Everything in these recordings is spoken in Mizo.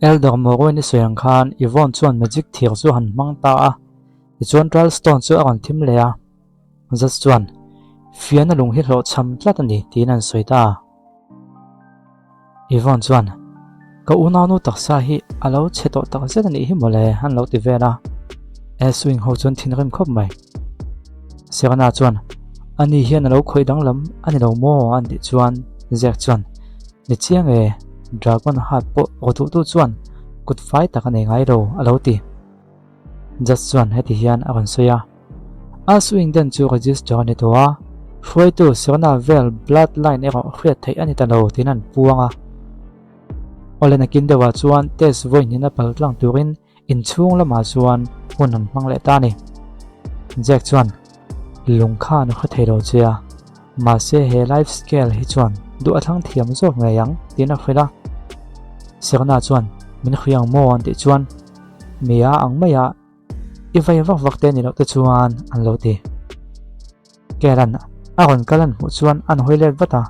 Elder Morwen i sawi ang khan Yvonne chuan magic thir chu han hmang ta a, tichuan Trial Stone chu a rawn thim leh a. Judge chuan, Fiahna lung hi hlawhchham tlat a ni, tiin an sawi ta a. Yvonne chuan, Ka unaunu taksa hi a lo chhe tawh tak zet a nih hi mawle, an lo ti vel a. S-wing ho chuan thinrim khawp mai. Serena chuan, Ani hian a lo khawih danglam a ni lo maw? an tih chuan Zack chuan, Ni chiang e, Dragon Heart pawh aw duhtu chuan kut fai tak a nei ngai lo, a lo ti. Judge chuan heti hian a rawn sawi a, S-wing den chu register a ni tawh a, hruaitu Serena vel blood line erawh hriat theih a ni ta lo tiin an puang a. Awle nakin deuhah chuan test vawi hnihna pal tlang turin Inchhung lamah chuan hun an hmang leh ta a ni. Jack chuan, Lung khan a hre thei lo che a, mahse he life scale hi chuan duh a thlang thiam zawk ngei ang tiin a hrilh a. Serena chuan, Min hria ang maw? an tih chuan, Mi a ang mai a, i vai vak vak te ni loh te chuan an lo ti. Keran a rawn kal an hmuh chuan an hawi let vat a,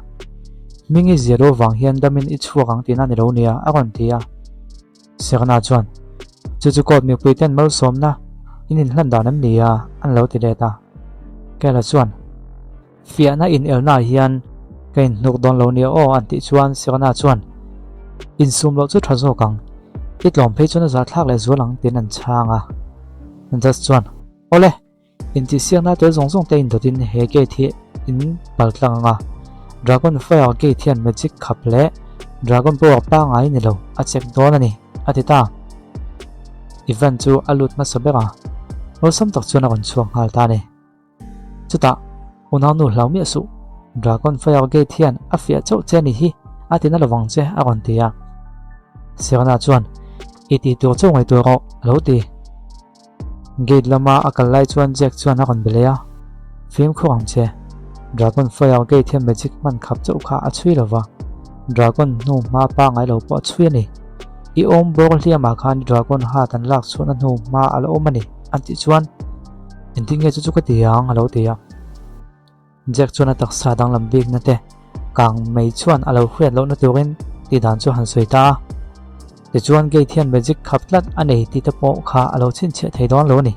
Hming i zia lo vang hian damin i chhuak ang tihna ni lo nia a rawn ti a. Serena chuan, Chu chu court mipui ten malsawmna in inhlan dan an ni a, an lo ti let a. Kela chuan, Fiahna inelnaah hian ka inhnuk dawn lo nia aw an tih chuan Serena chuan, Insum loh chu tha zawk ang, i tlawm phei chuan a zahthlak leh zual ang tiin an chhang a. Judge chuan, Awle! Intihsiakna tel zawng zawng te indawtin he gate hi in pal tlang ang a, Dragon Fire gate hian magic khap leh Dragon power pangngai ni lo a check dawn a ni, a ti ta. Event chu a lut hmasa ber a, awlsam tak chuan a rawn chhuak nghal ta a ni. Chutah, Unaunu hlau miah suh, Dragon Fire gate hian a fiah chauh che a ni hi, a ti na lovang che, a rawn ti a. Serena chuan, I tih tur chauh ngaihtuah rawh, a lo ti. Gate lama a kal lai chuan Jack chuan a rawn be leh a, Fimkhur ang che, Dragon Fire Gate hian magic hman khap chauh kha a chhui lo va, Dragon hnu hma pangngai lo pawh a chhui a ni. I awm bawr hliamah khan Dragon hat an lak chhuahna hnu hma a la awm a ni, an tih chuan, Engtin nge chu chu ka ti ang? a lo ti a. Jack chuan a taksa danglam bikna te kang mai chuan a lo hriat lohna turin tih dan chu han sawi ta a. Tichuan Gate hian magic khap tlat a nei tih te pawh kha a lo chhinchhiah thei dawn lo a ni.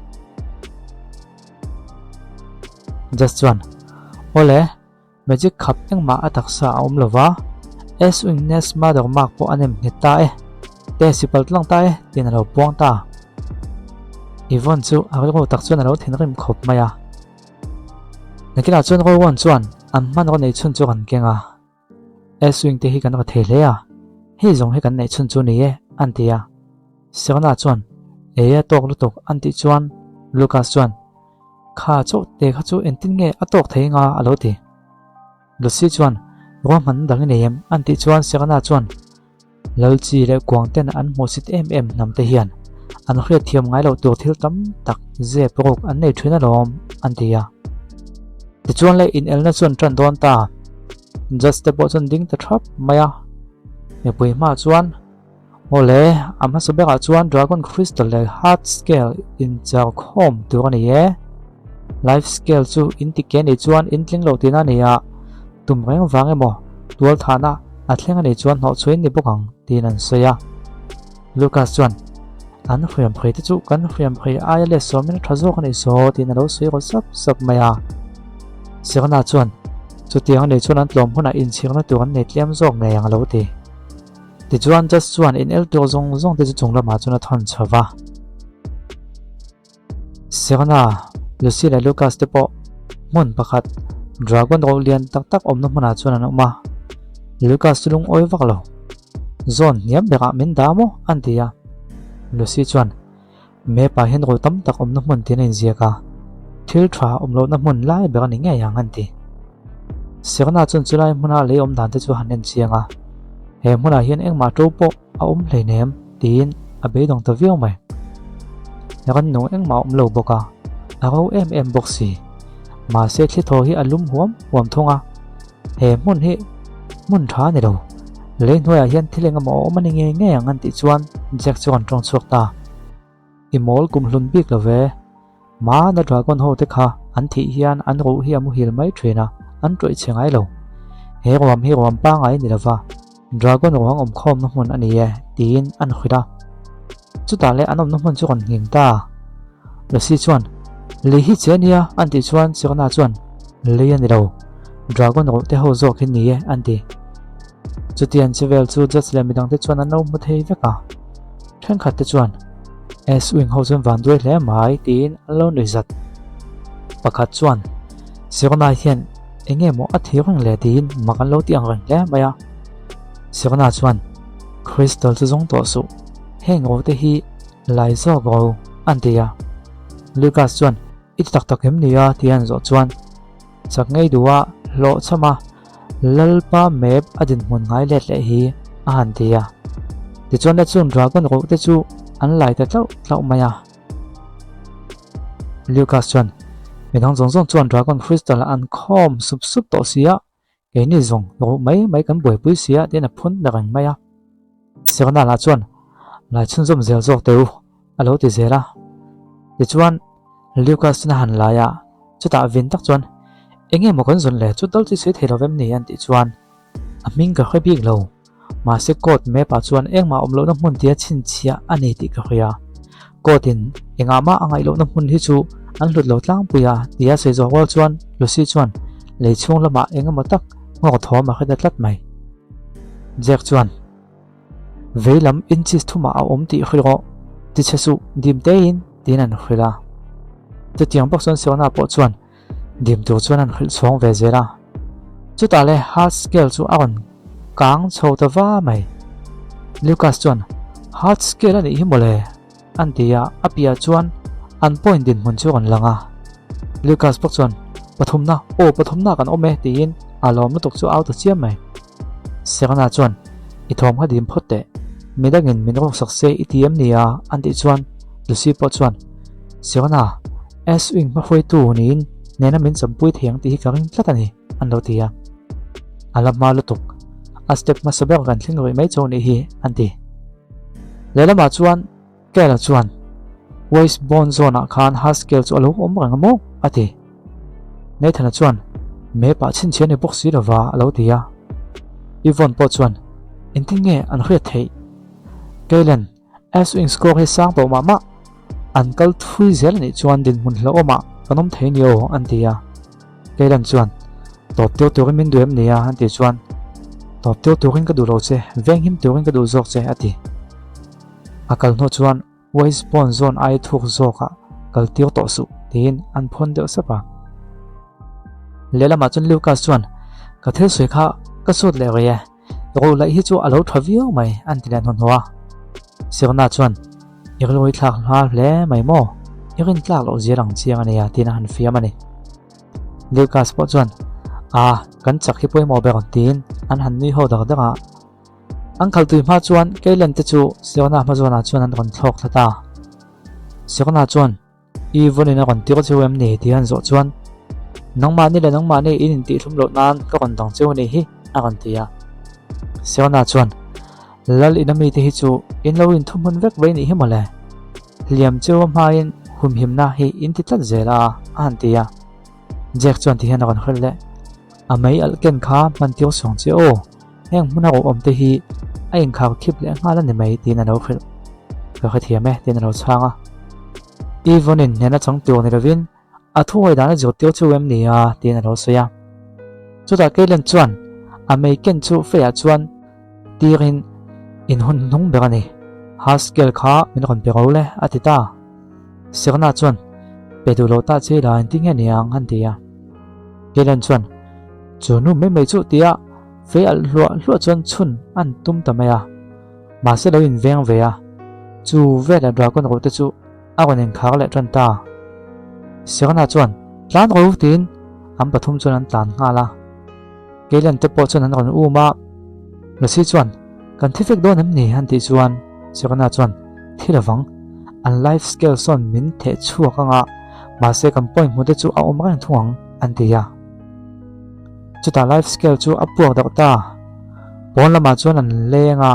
Judge chuan, Awle, magic khap engmah a taksa a awm lova, S-wing nest mother mark pawh a nem nghet ta e, te sipal tlang ta e tiin a lo puang ta. Yvonne chu a rilru tak chuan a lo thinrim khawp mai a. Nakinah chuan Rowan chuan an hmanraw nei chhun chu kan keng a, S-wing te hi kan ra thei hle a, hei zawng hi kan neih chhun chu ni e, an ti a. Serena chuan, Ei a tawk lutuk, an tih chuan Lucas chuan, Kha chauh te kha chu engtin nge a tawk thei nga? a lo ti. Lucy chuan, Ruahmanna dang i nei em? an tih chuan Serena chuan, Lalchi leh Kuangten an hmuhsit em em hnam te hian an hriatthiam ngai loh tur thil tam tak zep ruk an nei thin alawm, an ti a. Tichuan leh inelna chuan tan dawn ta. Judge te pawh chuan ding ta thap mai a. Mipui hmaah chuan, Awle, a hmasa berah chuan Dragon Crystal leh Heart Scale inchar khawm tur a ni e. Life Scale chu in ti ke nih chuan in tling loh tihna a ni a. Tum reng vang emaw, tual thahna a thleng a nih chuan hnawh chhuain ni bawk ang, tiin an sawi a. Lucas chuan, An hriam phei te chu kan hriam phei aia let sawmin a tha zawk a nih saw, tiin a lo sawi rawh sap sap mai a. Serena chuan, Chutiang a nih chuan an tlawm hunah inchhirna tur an nei tlem zawk ngei ang a lo ti. Tichuan Judge chuan in el tur zawng zawng te chu chung lamah chuan a thawn chho va. Serena, Lucy leh Lucas te pawh hmun pakhat dragon ro lian tak tak awmna hmunah chuan an awm a. Lucas chu lungawi vak lo. Zawn hniam berah min dah maw? an ti a. Lucy chuan, Map ah hian ro tam tak awmna hmun tiin a inziak a, thil tha awm lohna hmun lai ber a ni ngei ang an ti. Serena chuan chulai hmuna lei awm dan te chu han en chiang a, He hmunah hian engmah to pawh a awm hleinem tiin a beidawng ta viau mai. Rannung engmah a awm lo bawk a, a ro em em bawk si. Mahse thli thaw hi a lum huam huam thung a, he hmun hi hmun tha a ni lo. Lei hnuaiah hian thil engemaw a awm a ni ngei ngei ang an tih chuan Jack chu an tawng chhuak ta. I mawl kum hlun bik lo ve. Hmana dragon ho te kha an thih hian an ruh hi a muhil mai thin a, an tawih chhe ngai lo. He ruam hi ruam pangngai a ni lo va. Dragon ruang awm khawmna hmun a ni e, tiin an hrilh a. Chutah leh an awmna hmun chu rawn nghing ta. Lucy chuan, Lei hi che nia, an tih chuan Sirona chuan, Lei a ni lo, Dragon ruh te ho zawk hi ni e, an ti. Chuti an che vel chu Judge leh midangte chuan an lo hmu thei vek a. Thenkhat te chuan, S-wing ho chuan van duai hle mai, tiin an lo nui zat. Pakhat chuan, Sirona hian eng nge maw a thi reng le tiin mak an lo ti ang reng hle mai a. Sirona chuan, Crystal chu zawng tawh suh, heng ro te hi lai zawk ro, an ti a. Lucas chuan, I ti tak tak em ni a? tia an zawh chuan, Chak ngei duh a, hlawh chham a, Lalpa map a dinhmun ngai let leh hi, a han ti a. Tichuan le chung dragon ruh te chu an lai ta tlauh tlauh mai a. Lucas chuan, Midang zawng zawng chuan dragon crystal an khawm sup sup tawh si a, keini zawng ruh mai mai kan buaipui si a, tiin a phun ta reng mai a. Serena lah chuan, Lai chhunzawm zel zawk teh u, a lo ti zel a. Tichuan, Lucas chuan a han lai a, chutah vin tak chuan, Eng nge maw kan zawn le, chu tal chu sawi thei lo vem ni? an tih chuan, A hming ka hre bik lo, mahse court map ah chuan engmah awm lohna hmun tia chhinchhiah a ni tih ka hria. Court in engah mah a ngaih lohna hmun hi chu an hlut lo tlangpui a tia sawi zawh rual chuan Lucy chuan lei chhung lamah eng emaw tak nghawk thawm a hre ta tlat mai. Jack chuan. Veilam inches thumah a awm tih hrilh rawh, ti chhe suh, dim tein, tiin an hrilh a. Chutiang bawk chuan Sona pawh chuan dim tur chuan an hrilh chhawng ve zel a. Chutah le hard scale chu a rawn kang chho ta va mai. Lucas chuan, Hard scale a nih hi mawle, an ti a, a piah chuan an point dinhmun chu a rawn lang a. Lucas bawk chuan, Pathumna, aw pathumna kan awm e, tiin a lawm lutuk chu a au ta chiam mai. Serena chuan, I thawm kha dim phawt teh, midangin min rawksak se i ti em ni a? an tih chuan Lucy pawh chuan, Serena, S-wing hmahruaitu niin nena min champui thei ang tih hi ka ring tlat a ni, an lo ti a. A la hma lutuk, a step hmasa ber kan thleng rih mai chu nih hi, an ti. Lehlamah chuan Kela chuan, West Bond zawnah khan Haskell chu a lo awm reng a maw? a ti. Nathan-a chuan, Map ah chhinchhiah ni bawk si lova, a lo ti a. Yvonne pawh chuan, Engtin nge an hriat theih? Kaylen, S-wing score hi sang tawh mah mah, an kal thui zel anih chuan dinhmun hlauhawmah kan awm thei ni aw, an ti a. Kaylen chuan, Tawp tir turin min duh em ni a? an tih chuan, Tawp tir turin ka duh lo che, venghim turin ka duh zawk che, a ti. A kal hnu chuan Westbourne zawn aia thuk zawkah kal tir tawh suh tiin an phawn deuh sap a. Lehlamah chuan Lucas chuan, Ka thil sawi kha ka sut leh rih e, ro laih hi chu a lo tha viau mai an ti leh hnuhnawh a. Sirna chuan, I rilru i thlak hma hle mai maw? I rin tlak loh zia lang chiang a nia tiin a han fiam a ni. Lucas pawh chuan, Aa, kan chak hi pawimawh ber tiin an han nui ho dak dak a. An khaltui hma chuan Keilen te chu Siona hma zawnah chuan an rawn thlawk thla ta. Siona chuan, I vawn in a rawn tir cheu em ni? tih an zawh chuan, Nangmahni leh nangmahni in intihhlum loh nan ka rawn dang cheu a nih hi, a rawn ti a. Siona chuan, Lal ina mite hi chu in lo inthuhmun vek vei nih hi mawle. Hliam cheu a hmain humhimna hi in ti tlat zel a, a han ti a. Jack chuan ti hian a rawn hrilh leh, A mei alh ken kha hman tir suang che aw. Heng hmuna rawh awm te hi a inkhar khip leh nghal a ni mai tiin a lo hrilh. Ka hrethiam e tiin a lo chhang a. Yvonne-in hnena chang tur ni lovin a thuhawi dan a zirtir chu em ni a tiin a lo sawi a. Chutah Kaylen chuan a mei ken chu feiah chuan tirin in hun hnung ber a ni. Haskell kha min rawn pe ro le a ti ta. Serena chuan pe duh loh ta che la engtin nge niang an ti a. Kaylen chuan chu nu mai mai chu tia Fei alh hluah hluah chuan chhun an tum ta mai a, mahse lo inveng ve a, chu velah dragon ro te chu a rawn inkhar leh tan ta. Serena chuan, Tlan ro tiin an pathum chuan an tlan nghal a. Keilen te pawh chuan an rawn um a, Lucy chuan, Kan thi vek dawn em ni? an tih chuan Serena chuan, Thi lovang, an life scale sawn min theh chhuak anga, mahse kan point hmu te chu a awm reng thung ang, an ti a. Chutah life scale chu a puak deuh ta. Pawn lamah chuan an leng a,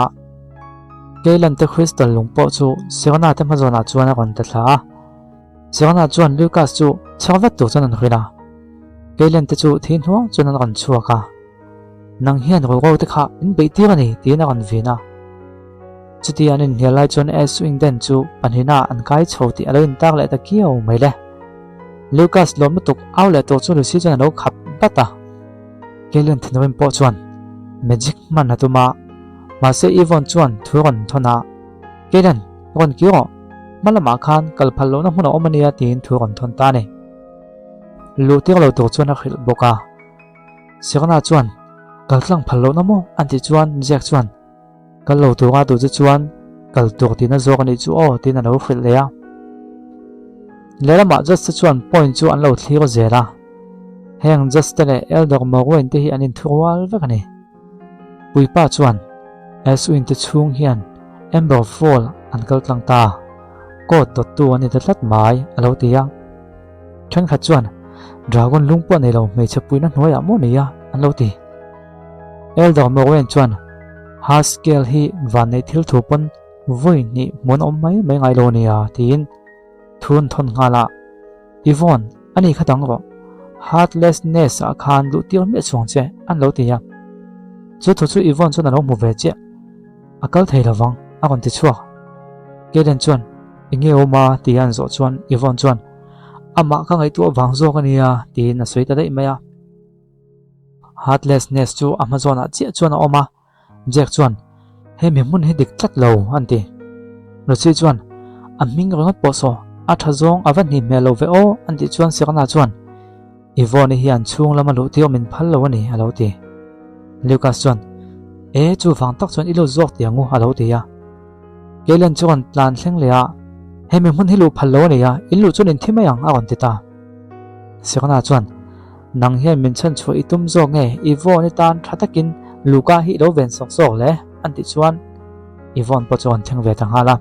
Kaylan te crystal lung pawh chu Serena te hmazawnah chuan a rawn ta thla a. Serena chuan Lucas chu chhar vat tur chuan an hrilh a. Kaylan te chu thi hnuang chuan an rawn chhuak a. Nang hian ruhro te kha min beih tir a ni, tiin a rawn vin a. Chuti an inhnial lai chuan S-wing den chu pahnihnaah an kai chho tih a lo intak leh ta kiau mai le. Lucas lawm lutuk au leh tur chu Lucy chuan a lo khap bat a. Kelian thinrim pawh chuan magic hman a tum a, mahse Yvonne chuan thu rawn thawn a, Kelian, rawn kir rawh, hma lamah khan kal phal lohna hmun a awm a nia tiin thu rawn thawn ta a ni. Luh tir lo tur chuan a hrilh bawk a. Serena chuan, Kal tlang phal lohna maw? an tih chuan Jack chuan, Kal lo tura duh chu chuan kal tur tihna zawk a nih chu aw tiin a lo hrilh leh a. Lehlamah judge te chuan point chu an lo thlir zel a. Heng judge te leh Elder Morwen te hi an inthurual vek a ni. Puipa chuan Eswin te chhung hian Amber Fall an kal tlang ta, court dawttu an ni ta tlat mai a lo ti a. Thenkhat chuan Dragon lung pawh nei lo hmeichhe puihna hnuaiah maw ni a an lo ti. Elder Morwen chuan Haskell hi vanneih thil thu pawn vawi hnih hmuan awm mai mai ngai lo nia tiin thu an thawn nghal a. Yvonne, ani kha dang rawh. Heartlessness ah khan luh tir miah chuang che an lo ti a. Chu thu chu Yvonne chuan a lo hmu ve chiah. A kal thei lovang a rawn ti chhuak. Kaden chuan enge awm a tia an zawh chuan Yvonne chuan amah ka ngaihtuah vang zawk a nia tiin a sawi ta daih mai a. Heartlessness chu a hma zawnah chiah chuan a awm a, Jack chuan, He mi hmun hi dik tlat lo, an ti. Lucy chuan, A hming ringawt pawh saw, a tha zawng a va hni hmel lo ve aw, an tih chuan Serena chuan, Yvonne-i hian chhung lama luh tir min phal lo a ni, a lo ti. Lucas chuan, E, chuvang tak chuan i lut zawk ti ang u, a lo ti a. Keilen chu rawn tlan thleng leh a, He mi hmun hi luh phal lo a ni a, in luh chuan in thi mai ang, a rawn ti ta. Serena chuan, Nang hian min chhan chhuah i tum zawk nge? Yvonne i tan tha takin Luca hi i lo ven sawk zawk le? an tih chuan Yvonne pawh chu a rawn thleng ve ta nghal a.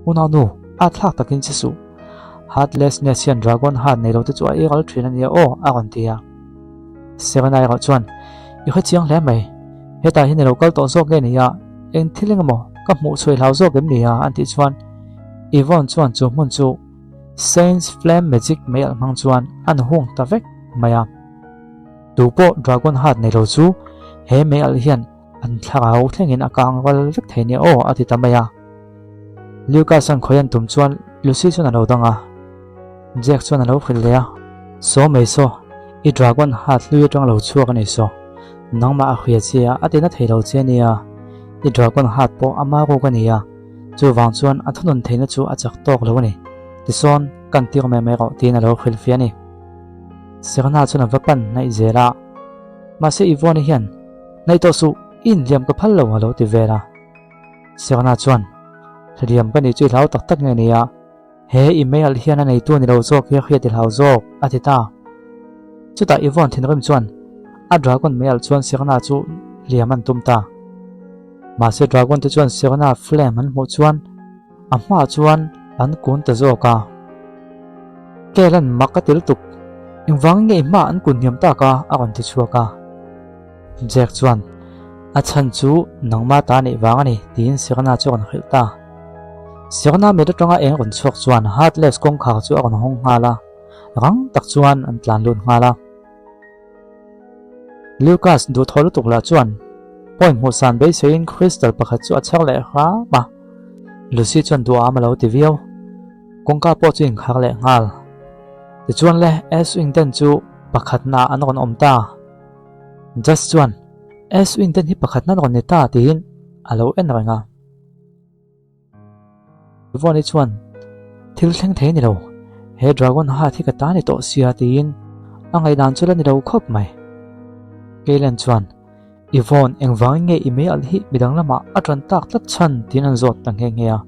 Unau nu, a thlak takin che suh. Heartlessness hian Dragon heart nei lo te chu a ei ral thin a nia aw, a rawn ti a. Serena erawh chuan, I hre chiang hle mai. Hetah hian i lo kal tawh zawk nge ni a? Eng thil eng emaw ka hmuh chhuah i hlau zawk em ni a? an tih chuan Yvonne chuan chu hmun chu Saints Flame Magic mei alh hmang chuan an hung ta vek mai a. Tu pawh Dragon Heart nei lo chu he mei alh hian an thlarau thlengin a kang ral vek thei nia aw a ti ta mai a. Lucas an khawi an tum chuan Lucy chuan a lo dang a. Jack chuan a lo hrilh leh a, Saw mai saw, i Dragon Heart hlui atang lo chhuak a ni saw. Nangmah a hria che a, a ti na thei lo che nia. I Dragon Heart pawh a ma ruk a ni a. Chuvang chuan a thunun theihna chu a chak tawk lo a ni. Tisawn, kan tir mai mai rawh tiin a lo hrilh fiah a ni. Serena chuan a va pan hnaih zel a. Mahse Yvonne hian, Hnaih tawh suh, i inhliam ka phal lo a lo ti vel a. Serena chuan, Hliam ka nih chu i hlau tak tak nge nia? He email hian a neitu a ni lo zawk hi a hriat i hlau zawk, a ti ta. Chutah Yvonne thinrim chuan a dragon meialh chuan Serena chu hliam an tum ta. Mahse dragon te chuan Serena flame an hmuh chuan a hmaah chuan an kun ta zawk a. Kel an mak a ti lutuk, engvangin nge i hmaah an kun hniam tak a? a rawn ti chhuak a. Jack chuan, A chhan chu nangmah ta neih vang a ni, tiin Serena chu a rawn hrilh ta. Serena mit atanga eng rawn chhuak chuan Heartless kawngkhar chu a rawn hawng nghal a, rang tak chuan an tlan lut nghal a. Lucas duhthawh lutuk lah chuan point hmuhsan beiseiin crystal pakhat chu a chher leh hram a, Lucy chuan duham a lo ti viau. Kawngka pawh chu inkhar leh nghal. Tichuan le, S-Wing-ten chu pakhatnaah an rawn awm ta. Judge chuan S-Wing ten hi pakhat nan rawn ni ta tiin a lo en reng a. Yvonne-i chuan thil thleng thei ni lo, he Dragon Heart hi ka ta ni tawh sia tiin a ngaihdan chu la ni lo khawp mai. Kaylen chuan Yvonne engvangin nge i mei alh hi midang lamah a tan tak tlat chhan tiin an zawt ta nghe nghe a.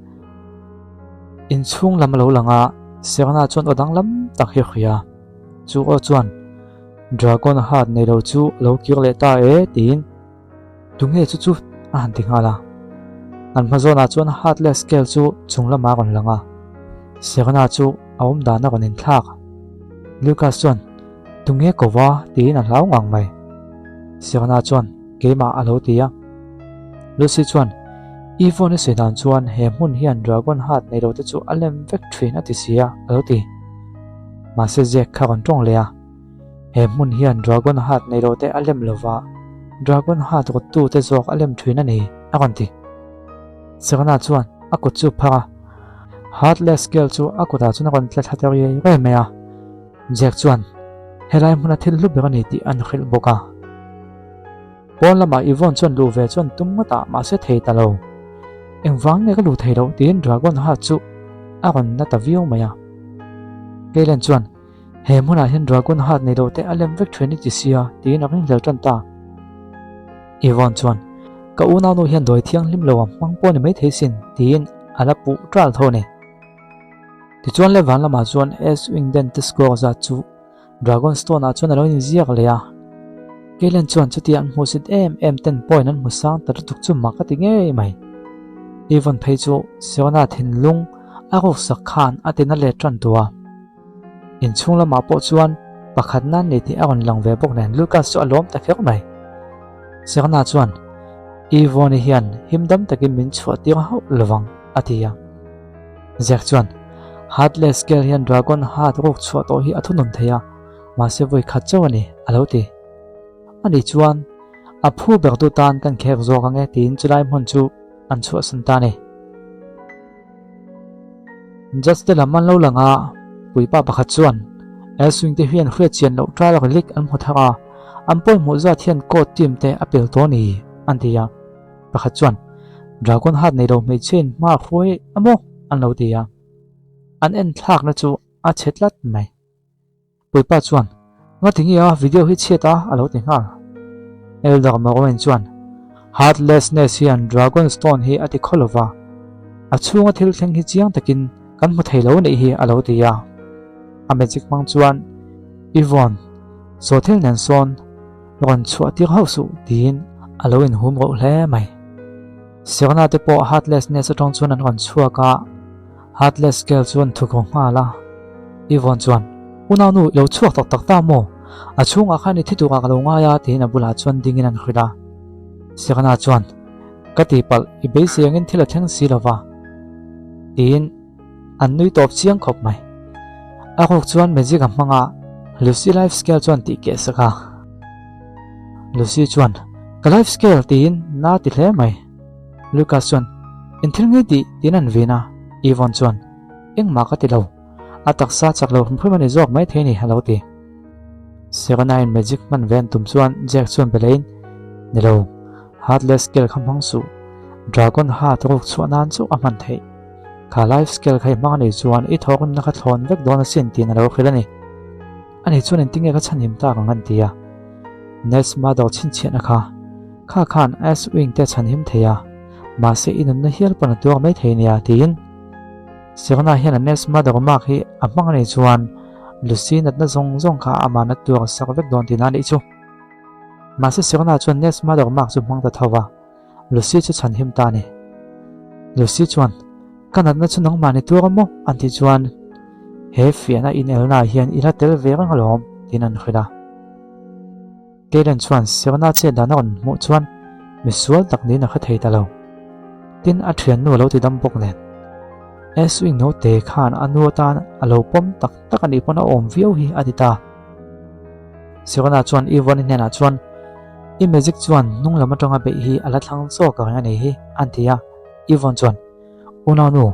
Inchhung lam a lo lang a, Serena chuan aw danglam tak hi a hria. Chu aw chuan Dragon Heart nei lo chu a lo kir leh ta e tiin tunge chu chu a han ti nghal a. An hma zawnah chuan Heartless Scale chu chung lamah a rawn lang a, Serena chu a awm dan a rawn inthlak. Lucas chuan tunge ko va tiin a hlau ngang mai. Serena chuan keimah a lo ti a. Lucy chuan Yvonne i sawi dan chuan he hmun hian Dragon Heart nei lo te chu a lem vek thin a ti si a a lo ti. Mahse Jack kha rawn tawng leh a. He hmun hian Dragon Heart nei lo te a lem lo va. Dragon Heart rawttu te zawk a lem thin a ni, a rawn ti. Serena chuan a kut chu phar a, Heartless Girl chu a kutah chuan a rawn tla thla ta riai riai mai a. Jack chuan helai hmuna thil hlu ber a ni tih an hrilh bawk a. Pawn lamah Yvonne chuan luh ve chuan tum ngawt a, mahse thei ta lo. Engvang nge ka luh thei loh tiin Dragon Heart chu a rawn na ta viau mai a. Kaylen chuan he hmunah hian Dragon Heart nei loh te a lem vek thin i ti sia tiin a ringhlel tan ta. Yvonne chuan ka unaunu hian dawi thianghlim lo a hmang pawh ni maithei sin tiin a la puh ṭal tho a ni. Tichuan le van lamah chuan S-Wing den te score zat chu Dragon Stone ah chuan a lo inziak leh a. Kaylen chuan chutia an hmuhsit em em ten point an hmu sang ta lutuk chu mak a ti ngei mai. Yvonne phei chu Siona thinlung a ruksak khan a tina let tan tawh a. Inchhung lamah pawh chuan pakhat nan ni tih a rawn lang ve bawk nen Lucas chu a lawm ta kher mai. Serna chuan, Yvonne hian him dam takin min chhuah tir hauh lovang, a ti a. Zack chuan, Heartless Girl hian Dragon Heart ruk chhuah tawh hi a thunun thei a, mahse vawi khat chauh a ni, a lo ti. Ani chuan, A phu bertu tan kan khek zawk ang e, tiin chulai hmun chu an chhuahsan ta a ni. Judge te lam an lo lang a, puipa pakhat chuan Elswing te hian hriat chian loh trial relic an hmu thar a, an pawi hmuh zat hian court team te a pel tawh a ni, an ti a. Pakhat chuan, Dragon Heart nei lo hmeichhe in hma a hruai a maw? an lo ti a. An en thlakna chu a chhe tlat mai. Puipa chuan, Ngati nge a video hi chhiat a? a lo ti nghal. Elder Morwen chuan, Heartlessness hian Dragon Stone hi a ti khaw lova, a chhunga thil thleng hi chiang takin kan hmu thei lo nih hi a lo ti a. A magic hmang chuan, Yvonne, saw thil nen sawn rawn chhuah tir hauh suh tiin a lo inhum rauh hle mai. Serena te pawh Heartlessness atang chuan an rawn chhuak a. Heartless Girl chuan thukru nghal a, Yvonne chuan, Unaunu, i lo chhuak tak tak ta maw? A chhungah khan i thi turah ka lo ngai a, tiin a bulah chuan dingin an hrilh a. Serena chuan, Ka tihpalh, i beisei angin thil a thleng si lo va, tiin an nui tawp chiang khawp mai. A ruk chuan magic a hmang a, Lucy life scale chuan tih keh sak a. Lucy chuan, Ka life scale, tiin na ti hle mai. Lucas chuan, Eng thil nge tih? tiin an vin a. Yvonne chuan, Engmah ka ti lo. A taksa chak lo hrim hrim a ni zawk mai thei ni, a lo ti. Serena-in magic hman ve an tum chuan Jack chuan be leiin, Ni lo, Heartless Scale kha hmang suh. Dragon Heart ruk chhuah nan chauh a hman theih. Kha Life Scale kha i hmang a nih chuan i thawkrimna kha thlawn vek dawn asin tiin a lo hrilh a ni. Ani chuan engtinge ka chhanhim tak ang an ti a. Nest Mother chhinchhiahna kha kha khan S-Wing te a chhanhim thei a, mahse i nunna hial pawn a tuar mai thei nia tiin Serena hian a Nest Mother mark hi a hmang anih chuan Lucy natna zawng zawng kha amah na tuar a sak vek dawn tihna anih chu. Mahse Serena chuan Nest Mother mark chu hmang ta tho va. Lucy chu chhan him ta a ni. Lucy chuan, Ka natna chu nangmah ni tuar a maw? an tih chuan, He fiahna inelnaah hian i la tel ve reng alawm, tiin an hrilh a. Kaylen chuan Serena chet dan a rawn hmuh chuan misual tak niin a hre thei ta lo. Tin, a thiannu a lo ti dam bawk nen. Eswing naute khan a nu atan a lo pawm tak tak a nih pawn a awm viau hi a ti ta. Serena chuan Yvonne-i hnenah chuan, I magic chuan hnung lam atanga beih hi a la thlang zawk reng a nih hi, an ti a. Yvonne chuan, Unaunu,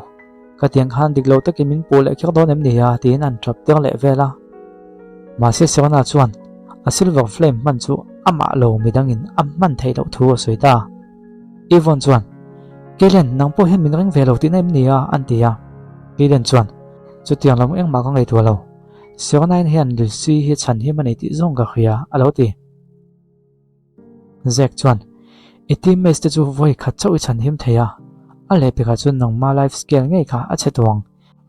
ka tiang khan dik lo takin min puh leh kher dawn em ni a? tiin an tap tir leh vel a. Mahse Serena chuan a silver flame hman chu amah lo midangin a hman theih loh thu a sawi ta. Yvonne chuan, Kaylen, nang pawh hian min ring ve lo tihna em ni a? an ti a. Kaylen chuan, Chutiang lam engmah ka ngaihtuah lo. Serena-in hian Lucy hi chhan him a nei tih zawng ka hria, a lo ti. Zack chuan, I teammates te chu vawi khat chauh i chhan him thei a, a lehpekah chuan nangma life scale ngei kha a chhe tawh ang,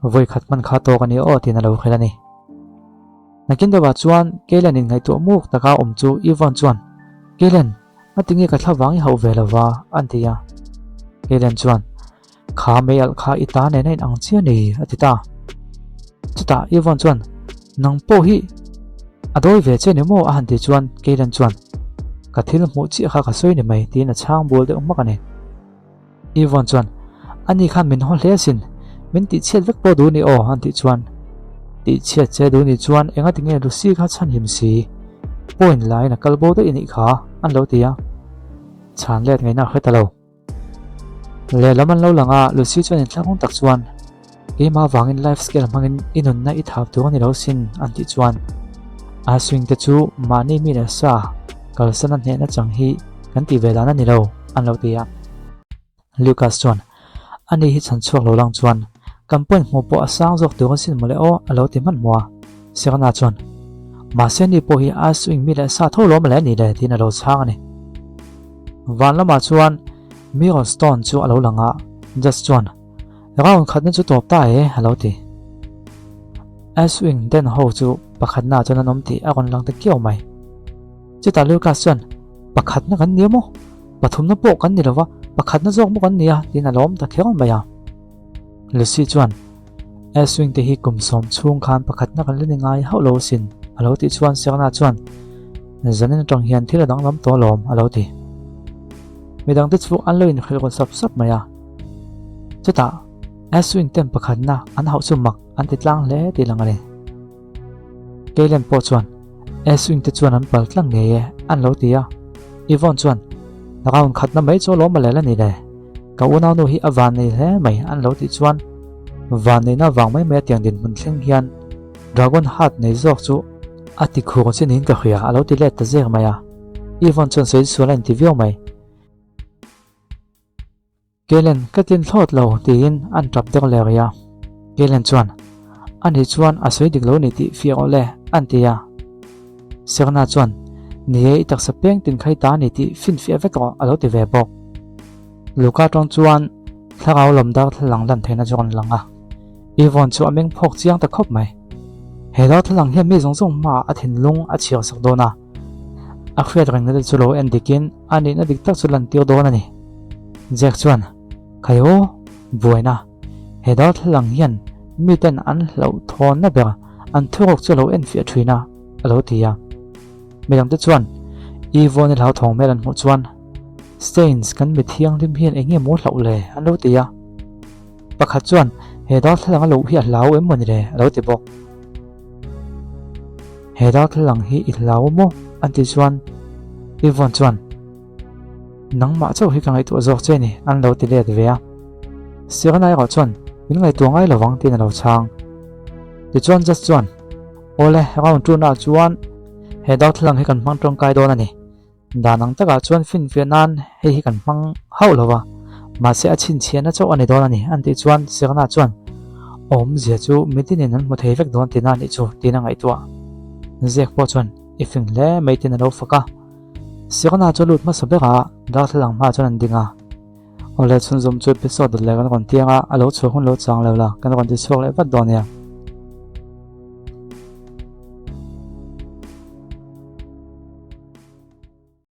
vawi khat hman kha tawk a ni aw tiin a lo hrilh a ni. Nakin deuhah chuan Kaylen in ngaihtuah muk taka awm chu Yvonne chuan, Kaylen, a tinge ka thla vang i hauh ve lova, an ti a. Kaylen chuan, Kha mei alh kha i ta nen a inang chiah ni, a ti ta. Chutah Yvonne chuan, Nang pawh hi a dawi ve che ni maw? a han ti chuan Kaylen chuan, Ka thil hmuh chiah kha ka sawi ni mai, tiin a chhang bul deuh hmak a ni. Yvonne chuan, Ani khan min haw hle asin, min tihchhiat vek pawh duh ni aw, an tih chuan, Tihchhiat che duh ni chuan enga tinge Lucy kha chhanhim si? Point laiin a kal bo daih a nih kha, an lo ti a. Chhan let ngaihna a hre ta lo. Lehlam an lo lang a, Lucy chuan inthlahrung tak chuan, Keimah vangin life scale hmangin i nunna i thap tur a ni lo sin, an tih chuan a swing te chu mahni mi leh sa kalsan a hnehna chang hi kan tih ve dan a ni lo, an lo ti a. Lucas chuan, Ani hi chhan chhuak lo lang chuan kan point hmuh pawh a sang zawk tur asin mawle aw, a lo ti hmanhmawh a. Serena chuan, Mahse ni pawh hi a swing mi leh sa tho lo mawle a ni le, tiin a lo chhang a ni. Van lamah chuan Mirror Stone chu a lo lang a, Judge chuan, Round khatna chu tawp ta e, a lo ti. S-wing den ho chu pakhatnaah chuan an awm tih a rawn lang ta kiau mai. Chutah Lucas chuan, Pakhatna kan ni a maw? Pathumna pawh kan ni lo va, pakhatna zawk maw kan ni a? tiin a lawm ta kher mai a. Lucy chuan, S-wing te hi kum sawm chhung khan pakhatna kan la ni ngai hauh lo asin, a lo tih chuan Serena chuan, Zanin atang hian thil a danglam tawh alawm, a lo ti. Midangte chu an lo inhrilh rawn sap sap mai a. Chutah, S-wing ten pakhatna an hauh chu mak an ti tlang hle tih lang a ni. Keilen pawh chuan, S-wing te chuan an pal tlang ngei e, an lo ti a. Yvonne chuan, Round khatna mai chu alawm a lel a ni le. Ka unaunu hi a vannei hle mai, an lo tih chuan vanneihna vang mai mai a tiang dinhmun thleng hian Dragon Heart nei zawk chu a ti khur chi niin ka hria, a lo ti let ta zek mai a. Yvonne chuan sawi sual a inti viau mai. Keilen ka tin thlawt lo tiin an tap deuh leh rih a. Keilen chuan, Ani chuan a sawi dik lo ni tih fiah awh le, an ti a. Serna chuan, Ni e, i taksa peng tin khai ta ni tih finfiah vek rawh, a lo ti ve bawk. Luka tawng chuan thlarau lam darthlalang lan theihna chu a rawn lang a. Yvonne chu a meng phawk chiang ta khawp mai. He darthlalang hian mi zawng zawng hmaah a thinlung a chhiar sak dawn a. A hriat rengna te chu lo en dikin a nihna dik tak chu lantir dawn a ni. Jack chuan, Khai aw, buaina, he darthlalang hian miten an hlauhthawnna ber an thuruk chu lo enfiah thin a, a lo ti a. Midangte chuan Yvonne-i hlauthawng hmel an hmuh chuan, Staines, kan mi thianghlim hian eng nge maw hlauh le? an lo ti a. Pakhat chuan, He darthlalang a loh hi a hlau em maw ni le? a lo ti bawk. He darthlalang hi i hlau maw? an ti chuan Yvonne chuan, Nangmah chauh hi ka ngaihtuah zawk che ni, an lo ti let ve a. Serena erawh chuan, Min ngaihtuah ngai lovang tiin a lo chhang. Tichuan Judge chuan, Awle, round two-naah chuan he darthlalang hi kan hmang tawngkai dawn a ni. Dan ang takah chuan finfiah nan hei hi kan hmang hauh lo va, mahse a chhinchhiahna chauh a ni dawn a ni, an tih chuan Serena chuan awmzia chu mitinin an hmu thei vek dawn tihna a nih chu tiin a ngaihtuah. Zek pawh chuan i fing hle mai tiin a lo fak a. Serena chu a lut hmasa ber a, darthlalang hmaah chuan an ding a. Awle chhunzawm chu episode leh kan rawn tiang a, a lo chhuah hun lo chang lo la, kan rawn ti chhuak leh vat dawn nia.